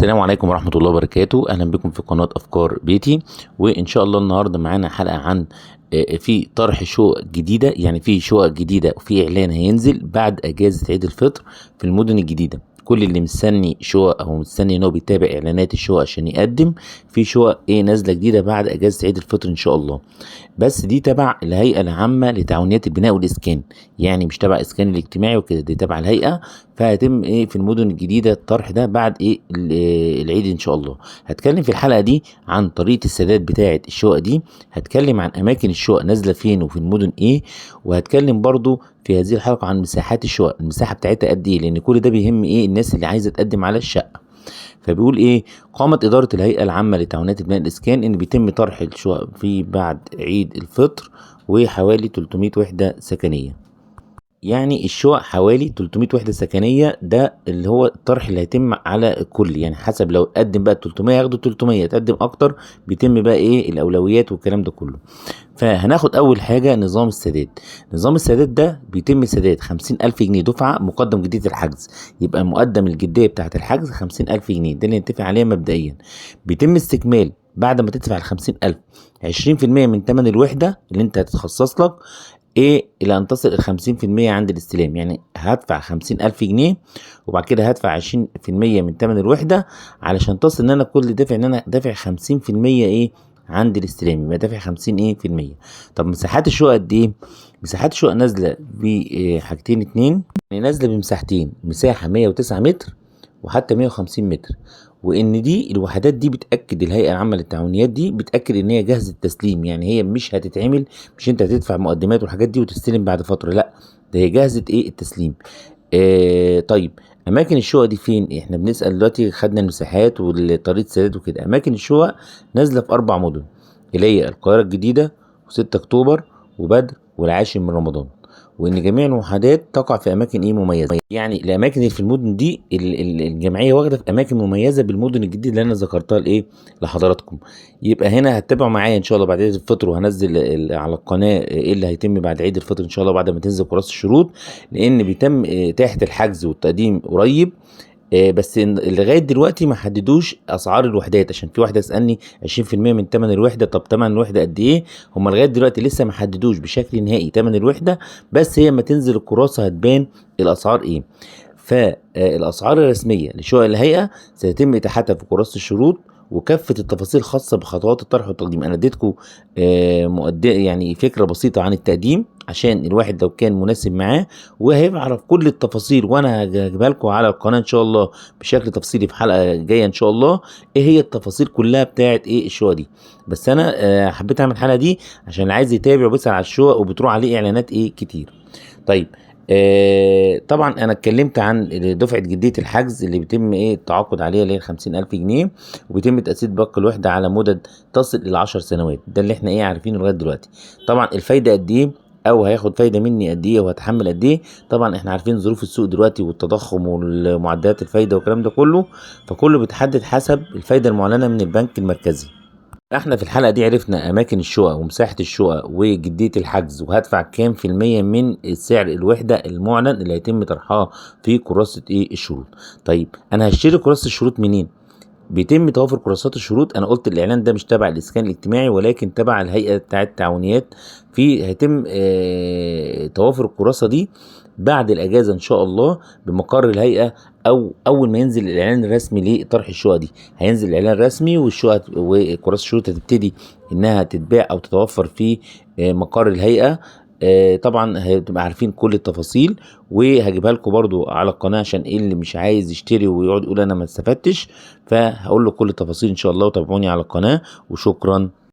السلام عليكم ورحمة الله وبركاته. أهلا بكم في قناة أفكار بيتي، وإن شاء الله النهاردة معانا حلقة عن في طرح شقق جديدة، يعني في شقق جديدة وفي إعلان هينزل بعد أجازة عيد الفطر في المدن الجديدة. كل اللي مستني شقق أو مستني إن هو بيتابع إعلانات الشقق عشان يقدم في شقق إيه نازلة جديدة بعد أجازة عيد الفطر إن شاء الله. بس دي تبع الهيئة العامة لتعاونيات البناء والإسكان، يعني مش تبع إسكان الاجتماعي وكده، دي تبع الهيئة. فهيتم ايه في المدن الجديدة الطرح ده بعد ايه العيد ان شاء الله. هتكلم في الحلقة دي عن طريقة السداد بتاعة الشقق دي، هتكلم عن اماكن الشقق نازلة فين وفي المدن ايه، وهتكلم برضو في هذه الحلقة عن مساحات الشقق، المساحة بتاعتها قد ايه، لان كل ده بيهم ايه الناس اللي عايزة تقدم على الشقة. فبيقول ايه، قامت ادارة الهيئة العامة لتعاونيات البناء والاسكان ان بيتم طرح الشقق في بعد عيد الفطر وحوالي 300 وحدة سكنية. يعني الشقق حوالي 300 وحدة سكنية، ده اللي هو الطرح اللي هيتم على الكل، يعني حسب لو قدم بقى 300 ياخدوا 300، تقدم اكتر بيتم بقى ايه الاولويات والكلام ده كله. فهناخد اول حاجة نظام السداد. نظام السداد ده بيتم سداد 50,000 جنيه دفعة مقدم جدية الحجز، يبقى مقدم الجدية بتاعة الحجز 50,000 جنيه، ده اللي نتفق عليه مبدئيا. بيتم استكمال بعد ما تدفع الخمسين ألف عشرين في المية من تمن الوحدة اللي انت هتتخصص لك ايه الى ان تصل الخمسين في المية عند الاستلام. يعني هدفع 50,000 جنيه وبعد كده هدفع عشرين في المية من تمن الوحدة علشان تصل ان انا كل دافع ان انا دافع خمسين في المية ايه عند الاستلام، يبقى دافع خمسين ايه في المية. طب مساحات الشقق قد ايه؟ مساحات الشقق نازلة بحاجتين اتنين، يعني نازلة بمساحتين، مساحة 109 متر وحتى 150 متر. وان دي الوحدات دي بتاكد الهيئه العامه للتعاونيات دي بتاكد ان هي جاهزه التسليم، يعني هي مش هتتعمل، مش انت هتدفع مقدمات والحاجات دي وتستلم بعد فتره، لا ده هي جاهزه ايه التسليم. طيب اماكن الشقق دي فين؟ احنا بنسال دلوقتي، خدنا المساحات وطريقه السداد وكده. اماكن الشقق نازله في 4 مدن اللي هي القاهره الجديده و6 اكتوبر وبدر والعاشر من رمضان، وان جميع الوحدات تقع في اماكن ايه مميزه. يعني الاماكن اللي في المدن دي الجمعيه واخده في اماكن مميزه بالمدن الجديده اللي انا ذكرتها لايه لحضراتكم. يبقى هنا هتتابعوا معايا ان شاء الله بعد عيد الفطر، وهنزل على القناه ايه اللي هيتم بعد عيد الفطر ان شاء الله بعد ما تنزل كراسه الشروط، لان بيتم اتاحه الحجز والتقديم قريب. بس لغايه دلوقتي ما حددوش اسعار الوحدات، عشان في واحده سالني عشرين في المية من تمن الوحده، طب تمن الوحده قد ايه؟ هم لغايه دلوقتي لسه ما حددوش بشكل نهائي تمن الوحده، بس هي لما تنزل الكراسه هتبان الاسعار ايه. فالاسعار الرسميه لشقق الهيئه سيتم اتاحتها في كراسه الشروط وكافة التفاصيل الخاصة بخطوات الطرح والتقديم. أنا اديتكم، يعني فكرة بسيطة عن التقديم عشان الواحد لو كان مناسب معاه وهيعرف كل التفاصيل، وأنا هجيبها لكم على القناة إن شاء الله بشكل تفصيلي في حلقة جاية إن شاء الله، إيه هي التفاصيل كلها بتاعت إيه الشقق دي. بس أنا، حبيت أعمل الحلقة دي عشان اللي عايز يتابع وبيسأل على الشقق وبتروح عليه إعلانات إيه كتير. طبعا انا اتكلمت عن دفعه جديه الحجز اللي بيتم ايه التعاقد عليها اللي هي 50,000 جنيه، وبيتم تقسيط باقي الوحده على مدد تصل الى 10 سنوات، ده اللي احنا ايه عارفينه لغايه دلوقتي. طبعا الفايده قد ايه، او هياخد فايده مني قد ايه، وهتحمل قد ايه، طبعا احنا عارفين ظروف السوق دلوقتي والتضخم والمعدلات الفايده والكلام ده كله، فكله بيتحدد حسب الفايده المعلنه من البنك المركزي. احنا في الحلقة دي عرفنا اماكن الشقق ومساحة الشقق وجدية الحجز وهدفع كام في المية من سعر الوحدة المعلن اللي هيتم طرحها في كراسة ايه الشروط. طيب انا هشتري كراسة الشروط منين؟ بيتم توافر كراسات الشروط، انا قلت الاعلان ده مش تبع الاسكان الاجتماعي ولكن تبع الهيئة بتاعة التعاونيات، في هيتم توافر الكراسة دي بعد الاجازة ان شاء الله بمقر الهيئة، او اول ما ينزل الاعلان الرسمي لطرح الشقق دي هينزل الاعلان الرسمي والشقق وكراسة الشروط هتبتدي انها تتباع او تتوفر في مقر الهيئة. طبعا هتبقى عارفين كل التفاصيل، وهجيبها لكم برضو على القناة عشان ايه اللي مش عايز يشتري ويقعد يقول انا ما استفدتش، فهقول له كل التفاصيل ان شاء الله، وتابعوني على القناة، وشكرا.